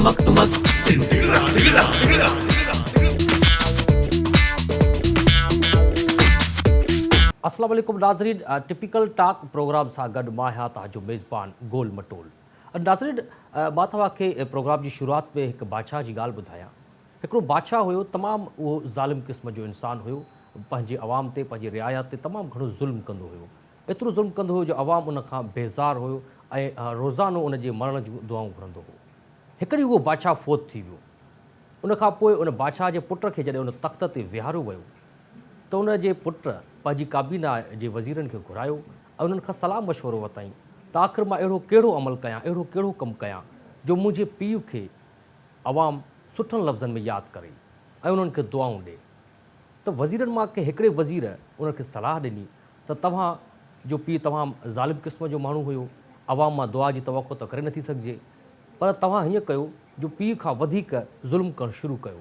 اسلام عليڪم ناظرين ٽپيڪل ٽاڪ پروگرام سان گڏ مان آهيان توهان جو ميزبان گول مٽول ناظرين مان توهان کي پروگرام جي شروعات ۾ هڪ بادشاهه جي ڳالهه ٻڌايان هڪڙو بادشاهه هيو تمام اهو ظالم قسم جو انسان هيو پنهنجي عوام تي پنهنجي رعايا تي تمام گهڻو ظلم ڪندو هيو ايترو ظلم ڪندو هيو جو عوام ان کان بيزار هيو ۽ روزانو ان جي مرڻ جون دعائون گهرندو هو. هڪ ڏينهن اهو بادشاهه فوت ٿي ويو. ان کان پوء ان بادشاهه جي پٽ کي جڏهن ان تخت تي ويهاريو ويو ته ان جي پٽ پنهنجي ڪابينا جي وزيرن کي گهرايو ۽ انهن کان صلاح مشورو ورتائين ته آخر مان اهڙو ڪهڙو عمل ڪيان، اهڙو ڪهڙو ڪم ڪيان جو منهنجي پيء کي عوام سٺن لفظن ۾ ياد ڪري ۽ انهن کي دعائون ڏي. ته وزيرن مان ڪنهن هڪڙي وزير انهن کي صلاح ڏني ته توهان جو پيء تمام ظالم قسم جو ماڻهو هيو، عوام مان دعا جي توقع ته ڪري نٿي سگهجي، پر توهان هيئن ڪيو جو پيء کان وڌيڪ ظلم ڪرڻ شروع ڪيو.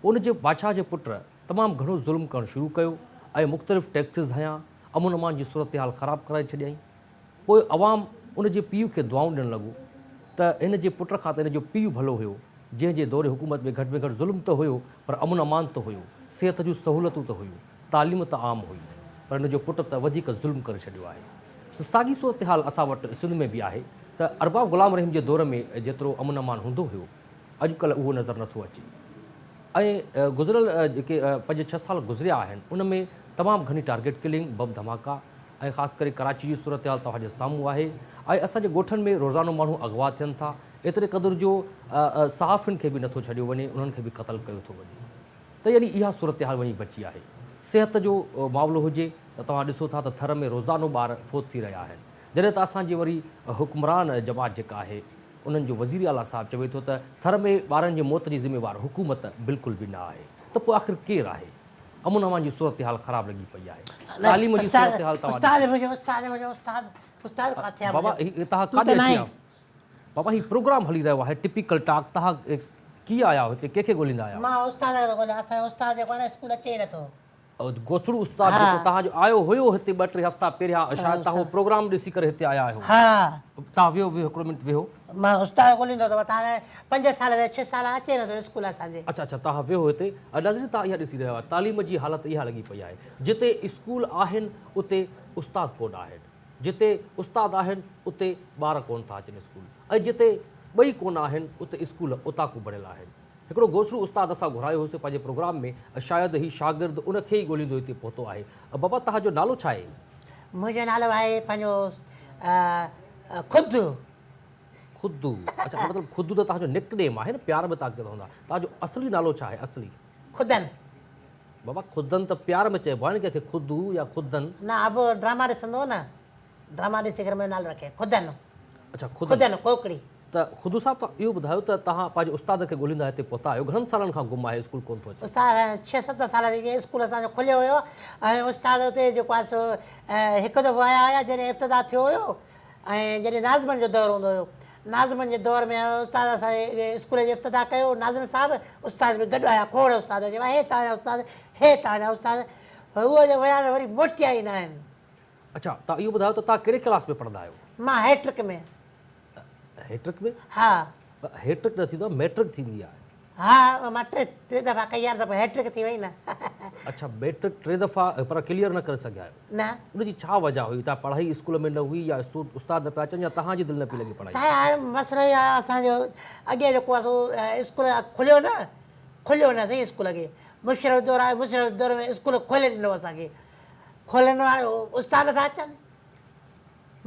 ان جي بادشاهه جي پٽ تمام گهڻو ظلم ڪرڻ شروع ڪيو ۽ مختلف ٽيڪسز هنيا، امن امان جي صورتحال خراب ڪرائي ڇڏيائين. پوء عوام ان جي پيء کي دعائون ڏيڻ لڳو ته هن جي پٽ کان ته هن جو پيء ڀلو هيو، جنهن جي دور حڪومت ۾ گهٽ ۾ گهٽ ظلم ته هيو پر امن امان ته هيو، صحت جون سهولتون ته هيون، تعليم ته عام هئي، پر هن جو پٽ ته وڌيڪ ظلم ڪري ڇڏيو آهي. ساڳي صورتحال اسان وٽ سنڌ ۾ به آهي ته ارباب غلام رحيم جي دور ۾ جيترو امن امان هوندو هيو، اڄڪلهه اهو نظر نٿو اچي ۽ گذريل جيڪي پنج ڇهه سال گذريا آهن ان ۾ تمام گهڻي ٽارگيٽ ڪلنگ، بم ڌماڪا ۽ خاص ڪري ڪراچي جي صورتحال توهان جي سامهون آهي ۽ اسان جي ڳوٺن ۾ روزانو ماڻهو اغوا ٿين ٿا ايتري قدر جو صحافين کي به نٿو ڇڏيو وڃي انهن کي به قتل ڪيو ٿو وڃي ته يعني اها صورتحال وڃي بچي آهي صحت جو معاملو هجي ته توهان ڏسو ٿا ته ٿر ۾ روزانو ٻار فوت ٿي رهيا آهن جڏهن ته اسان جي وري حڪمران جماعت جيڪا آهي انهن جو وزير اعليٰ صاحب چوي ٿو ته ٿر ۾ ٻارن جي موت جي ذميوار حڪومت بلڪل به نه آهي ته پوء آخر ڪير آهي؟ امن امان جي صورتحال خراب لڳي پئي آهي تعليم جي صورتحال توهان استاد منهنجو استاد منهنجو استاد استاد ڪاٿي آ بابا هي توهان ڪاڏي اچي ويا بابا هي پروگرام هلي رهيو آهي ٽپيڪل ٽاڪ توهان ڪيئن آيا آهيو هتي ڪنهن کي ڳوليندا آيا مان استاد کي ڳوليان اسان جو استاد جيڪو آهي نه اسڪول اچي ئي نٿو. گوسڙو استاد جيڪو توهان جو آيو هيو هتي ٻه ٽي هفتا پهريان شايد توهان اهو پروگرام ڏسي ڪري هتي آيا آهيو. ها. توهان ويهو ويهو هڪڙو منٽ ويهو. مان استاد ڳوليندو ته توهان کي پنج سال ٿيا ڇهه سال اچي ئي نٿو اسڪول اسان جي. اڇا اڇا توهان ويهو هتي. ناظرين توهان اها ڏسي رهيا آهيو تعليم جي حالت اها لڳي پئي آهي جتي اسڪول آهن اتي استاد ڪونه آهن جتي استاد آهن اتي ٻار ڪونه ٿا اچن اسڪول ۽ جتي ٻئي ڪونه آهن اتي اسڪول اوطاقون بڻيل آهن. هڪڙو گوسڙو استاد اسان گهرايو هوسين پنهنجي پروگرام ۾ شايد هي شاگرد ان کي ئي ڳوليندو هتي پهتو آهي. بابا توهان جو نالو ڇا آهي؟ منهنجو نالو آهي پنهنجو خدو. خدو اڇا مطلب خدو ته توهان جو نڪ نيم آهي نه پيار ۾ توهان کي چوندا هوندا. توهان جو اصلي نالو ڇا آهي اصلي؟ خدن. بابا خدن ته پيار ۾ چئبو آهي نه ڪنهن کي خدو يا خدن. نه ابو ڊراما ڏسندو هو نه ڊراما ڏسي ڪري منهنجو نالو رکيائين خدن. اڇا خدن. خدن ڪوڪڙي. ته خدو صاحب توهان اهو ٻڌايو ته توهان پنهنجي استاد کي ڳوليندا هتي پهتا آهيو گهڻن سالن کان گم آهي اسڪول ڪونه ٿو اچي. استاد ڇهه ست سال ٿي ويا اسڪول اسان جو کليو هيو ۽ استاد اتي جيڪو آهي سو هڪ دفعو آيا هيا جڏهن افتتاح ٿيو هيو ۽ جڏهن ناظمن جو دور هوندو هيو ناظمن جي دور ۾ استاد اسان جي اسڪول جو افتتاح ڪيو ناظم صاحب استاد به گڏ آيا کوڙ استاد چيو هي توهان جا استاد هي توهان جا استاد هو جو ويا ته وري موٽيا ئي نه آهن. اڇا توهان اهو ٻڌايو ته توهان ڪهڙي ڪلاس ۾ پڙهندا آهيو؟ مان هيٽرڪ ۾. هيٽرڪ ۾؟ ها. هيٽرڪ نه ٿيندو آهي ميٽرڪ ٿيندي آهي. ها مان ٽي ٽي دفعا ڪئي آهي نه ته پوء هيٽرڪ ٿي وئي نه. اڇا ميٽرڪ ٽي دفعا پر ڪليئر نه ڪري سگهيا آهيو. نه. ان جي ڇا وجه هئي تان پڙهائي اسڪول ۾ نه هئي يا استاد نه پيا اچن يا توهان جي دل نه پئي لڳي پڙهائي ۾؟ تان هاڻي مسئلو اهو آهي اسان جو اڳي جيڪو آهي سو اسڪول کليو نه کليو نه سائين اسڪول اڳي مشرف دور آيو مشرف دور ۾ اسڪول کولي ڏنو اسان کي کولي ڏنو هاڻي استاد نٿا اچن.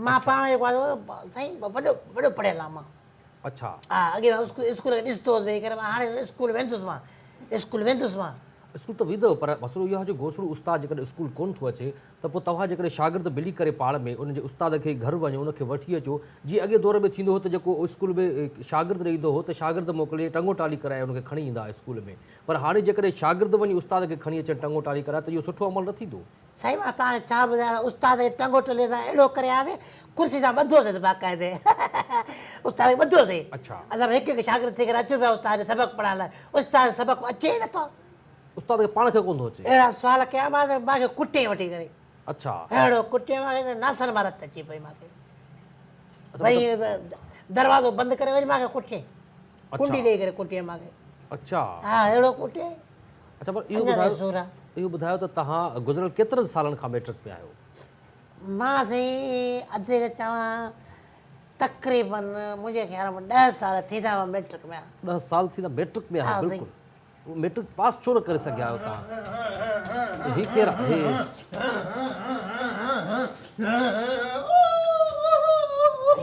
مان پاڻ جيڪو آهي سائين وڏو وڏو پڙهيل آهيان مان. اڇا. ها اڳي مان اسڪول کي ڏسندو هوس ويهي ڪري مان هاڻي اسڪول ويندس مان اسڪول ويندس مان. اسڪول ته ويندؤ پر مسئلو اهو آهي جو گوسڙو استاد جيڪڏهن اسڪول ڪونه ٿو اچي ته پوء توهان جيڪڏهن شاگرد ملي ڪري پاڻ ۾ ان جي استاد کي گهر وڃو ان کي وٺي اچو جيئن اڳي دور ۾ ٿيندو هو ته جيڪو اسڪول ۾ شاگرد نه ايندو هو ته شاگرد موڪلي ٽنگو ٽالي ڪرائي ان کي کڻي ايندا هئا اسڪول ۾ پر هاڻي جيڪڏهن شاگرد وڃي استاد کي کڻي اچن ٽنگو ٽالي ڪرائي ته اهو سٺو عمل نه ٿيندو. سائين مان توهان کي ڇا ٻڌايان استاد کي ٽنگو ٽلي سان اهڙو ڪري آياسين ڪرسي سان ٻڌوسين باقاعدي استاد کي ٻڌوسين اسان به هڪ هڪ شاگرد ٿي ڪري اچون پيا استاد کي سبق پڙهائڻ لاء استاد کي سبق اچي ئي نٿو. استاد کي پاڻ کي ڪونه ٿو اچي. اهڙا سوال ڪيا مانس مان کي ڪٽيائين وٺي ڪري. اڇا. اهڙو ڪٽيائين مان کي ته ناسن مان رت اچي پئي مان کي. وري دروازو بند ڪري وري مان کي ڪٽيائين. ڪنڊي ڏيئي ڪري ڪٽيائين مان کي. اڇا. ها اهڙو ڪٽيائين. اڇا پر اهو ٻڌايو اهو ٻڌايو ته توهان گذريل ڪيترن سالن کان ميٽرڪ ۾ آهيو؟ مان سائين ادي کي چوان تقريبن منهنجي خيال ۾ ڏهه سال ٿيندا مان ميٽرڪ ۾ آهيان. ڏهه سال ٿيندا ميٽرڪ ۾ آهيو بلڪل. ميٽرڪ پاس ڇو نه ڪري سگهيا آهيو توهان؟ هي ڪير آهي؟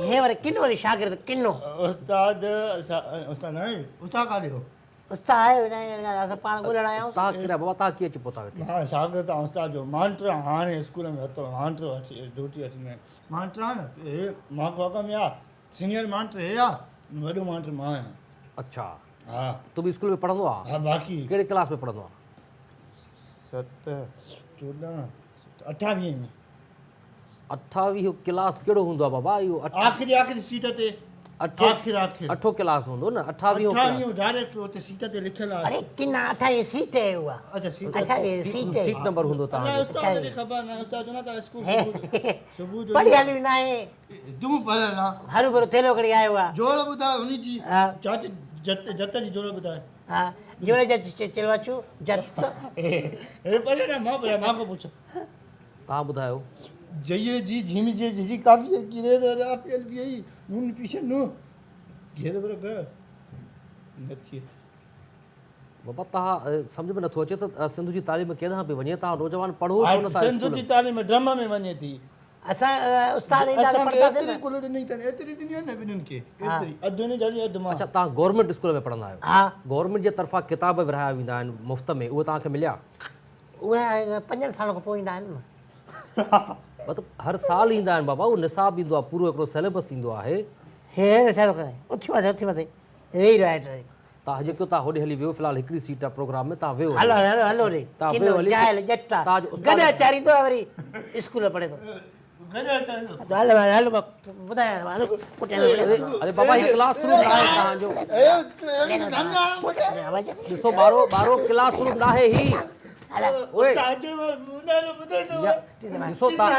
هي وري ڪنو وري شاگرد ڪنو. استاد استاد ناهي استاد ڪاڏي هو؟ استاد آيو ئي ناهي اسان پاڻ ڳولڻ آيا آهيون. توهان ڪير آهيو بابا توهان ڪيئن اچي پهتا آهيو هتي؟ مان شاگرد آهيان استاد جو مانٽر آهيان هاڻي اسڪول ۾ ورتو مانٽر وٺي ڊيوٽي وٺي آيو مانٽر آهيان نه هي مان کان اڳ ۾ آ سينيئر مانٽر هي آ وڏو مانٽر مان آهيان. اڇا ها. تون به اسڪول ۾ پڙهندو آ؟ ها باقي. ڪهڙي ڪلاس ۾ پڙهندو آ؟ ست چوڏهن اٺاويهه ۾. اٺاويهه ڪلاس ڪهڙو هوندو آ بابا اهو اٺ. آخري آخري سيٽ تي. اٺو آخر آخر. اٺو ڪلاس هوندو نه اٺاويهون ڪلاس. اٺاويهون ڊائريڪٽ اتي سيٽ تي لکيل آ. اڙي ڪنا اٺاويهه سيٽ هي اها. اڇا سيٽ. اٺاويهه سيٽ هي. سيٽ نمبر هوندو توهان جو. الائي استاد کي خبر ناهي استاد چوندا ته اسڪول صبح جو. پڙهيل ئي ناهي. تون پڙهيل آ. هروڀرو ٿيلهو کڻي آيو آ. جوڙ ٻڌاء انهي جي چاچي جت جت جي جوڙ ٻڌاء. ها جوڙ جت چلوا چو جت. هي پڙهيل آ مان پڙهيل مان کان پڇ. توهان ٻڌايو. جئي جي جھيم جي جھجھي ڪافي ڪي ري ري را پي ال پي اي نون پيڇي نو گھير ور گ نه ٿئي. بابا توهان سمجھ ۾ نٿو اچي ته سنڌ جي تعليم ڪيڏانهن پئي وڃي توهان نوجوان پڙهو ڇو نٿا سنڌ جي تعليم ڊرم ۾ وڃي ٿي. اسان استاد ايندا ته اسان کي پڙهنداسين ايتري نه. ڪل ڏني اٿن ايتري ڏني آهي نه ٻنهين کي ايتري اڌ هن جهڙي اڌ مان. اڇا توهان گورنمينٽ اسڪول ۾ پڙهندا آهيو. ها. گورنمينٽ جي طرفان ڪتاب ورهايا ويندا آهن مفت ۾ اهي توهان کي مليا؟ اهي پنجن سالن کان پوء ايندا آهن نه. مطلب هر سال ايندا آهن بابا اهو نصاب ايندو آهي پورو هڪڙو سليبس ايندو آهي. هي هي ڇا ٿو ڪري اٿي مٿي اٿي مٿي ويهي رهيو آهي هيٺ. تان جيڪو تان هوڏي هلي ويو في الحال هڪڙي سيٽ آ پروگرام ۾ تان ويو هلو هلو هلو ري تان ڪنو ويو هلي جاهل ڄٽ آ تان جو استاد گڏهه چاريندو آ وري اسڪول پڙهي ٿو. گڏهه چاريندو هل هل هل ٻڌايان هل پٽيان اري اري بابا هي ڪلاس روم ناهي تان جو ڏسو ٻارو ٻارو ڪلاس روم ناهي هي اوئي ڏسو تان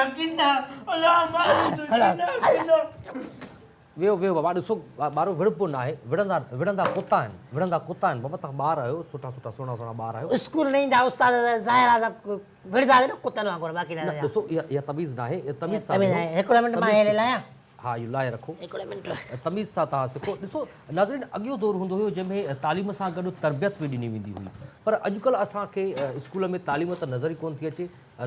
ويهو ويهو بابا ڏسو ٻارو وڙهبو ناهي وڙهندا وڙهندا ڪتا آهن وڙهندا ڪتا آهن بابا توهان ٻار آهيو سٺا سٺا سهڻا سهڻا ٻار آهيو. اسڪول نه ايندا استاد ظاهر آ ته وڙهنداسين نه ڪتن وانگر باقي نه ڏسو اها اها تميز ناهي تميز سان تميز ناهي هڪڙو منٽ مان هي لايان ها اهو لاهي رکو هڪڙو منٽ تميز سان توهان سکو ڏسو ناظرين اڳيون دور هوندو هيو جنهن ۾ تعليم سان گڏ تربيت به ڏني ويندي هئي پر اڄڪلهه اسان کي اسڪول ۾ تعليم ته نظر ئي ڪونه ٿي اچي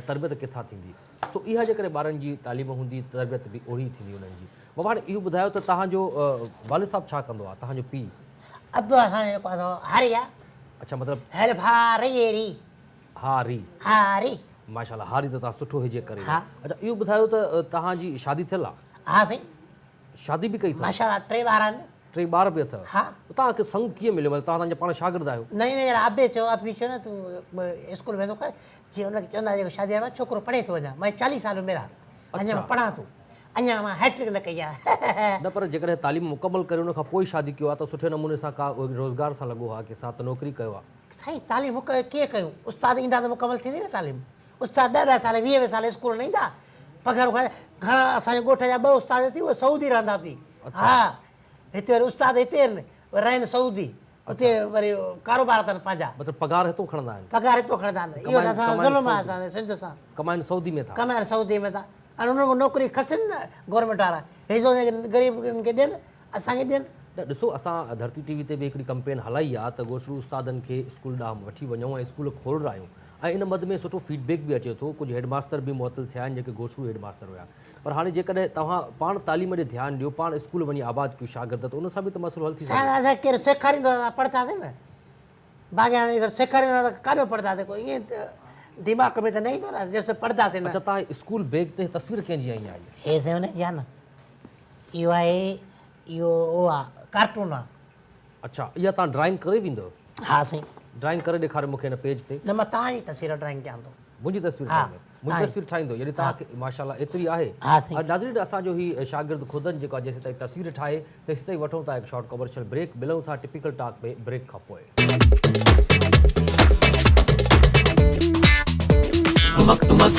تربيت ڪٿان ٿيندي سو اها جيڪڏهن ٻارن جي تعليم هوندي تربيت به اوهڙي ئي ٿيندي انهن جي. بابا هاڻي اهو ٻڌايو ته توهان جو والد صاحب ڇا ڪندو آهي؟ توهان جو پيء؟ ابو اسان جو جيڪو آهي سو هاري آهي. اڇا مطلب. هيلف هاري ري. هاري. هاري. ماشاء الله هاري ته توهان سٺو هجي ڪري. ها. اڇا اهو ٻڌايو ته توهان جي شادي ٿيل آهي؟ ها سائين. شادي به ڪئي اٿو؟ ماشاء الله ٽي ٻار آهن. ٽي ٻار به اٿو؟ ها. توهان کي سنگ ڪيئن مليو مطلب توهان ته اڃا پاڻ شاگرد آهيو. نه نه يار ابي چيو ابي چيو نه تون اسڪول ويندو ڪر جي ان کي چوندا جيڪو شادي وارو ڇوڪرو پڙهي ٿو اڃا مان چاليهه سال عمر آ اڃا مان پڙهان ٿو اڃا مان هيٽرڪ نه ڪئي آ. نه پر جيڪڏهن تعليم مڪمل ڪري ان کان پوء شادي ڪيو آ ته سٺي نموني سان ڪا روزگار سان لڳو ها ڪي سان ته نوڪري ڪيو ها. سائين تعليم ڪيئن ڪيون استاد ايندا ته مڪمل ٿيندي نه تعليم استاد ڏهه ڏهه سال ويهه ويهه سال اسڪول نه ايندا پگهار کائي گهڻا اسان جي ڳوٺ جا ٻه استاد ٿي اهي سعودي رهندا ٿي ها هتي وري استاد هتي آهن رهن سعودي اتي وري ڪاروبار اٿن پنهنجا. مطلب پگهار هتو کڻندا آهن. پگهار هتو کڻندا آهن اهو ته اسان سان ظلم آهي اسان سنڌ سان. ڪمائن سعودي ۾ ٿا. ڪمائن سعودي ۾ ٿا هاڻي انهن کان نوڪري کسن نه گورنمينٽ وارا هي غريبن کي ڏين اسان کي ڏين. نه ڏسو اسان ڌرتي ٽي وي تي به هڪڙي ڪمپين هلائي آ ته گوسڙو استادن کي اسڪول ڏانهن وٺي وڃون ۽ اسڪول کولرايون ۽ ان مد ۾ سٺو فيڊ بيڪ به اچي ٿو ڪجهه هيڊ ماستر به معطل ٿيا آهن جيڪي گوسڙو هيڊ ماستر هيا پر هاڻي جيڪڏهن توهان پاڻ تعليم ڏي ڌيان ڏيو پاڻ اسڪول وڃي آباد ڪيو شاگرد ته ان سان به ته مسئلو حل ٿي سگهي سائين ٿو. اسان کي ڪير سيکاريندو ته اسان پڙهنداسين نه باقي هاڻي جيڪر سيکاريندو نه ته ڪاڏو پڙهنداسين ڪو ائين ته دماغ ۾ ته نه ايندو نه جيستائين پڙهنداسين نه. اڇا توهان اسڪول بيگ تي تصوير ڪنهن جي آئي آهي؟ هي سائين ان جي آهي نه اهو آهي اهو اهو آهي ڪارٽون آهي. اڇا اها توهان ڊرائنگ ڪري ويندو؟ ها سائين. ڊرائنگ ڪري ڏيکاريو مون کي هن پيج تي. نه مان توهان جي تصوير ڊرائنگ ڪيان ٿو. منهنجي تصوير ٺاهيندو؟ منهنجي تصوير ٺاهيندو يعني توهان کي ماشاء الله ايتري آهي. ها سائين. ناظرين اسان جو هي شاگرد خودن جيڪو آهي جيسيتائين تصوير ٺاهي تيسيتائين وٺون ٿا هڪ شارٽ ڪمرشل بريڪ ملون ٿا ٽپيڪل ٽاڪ ۾ بريڪ کان پوء. ٽمڪ ٽمڪ.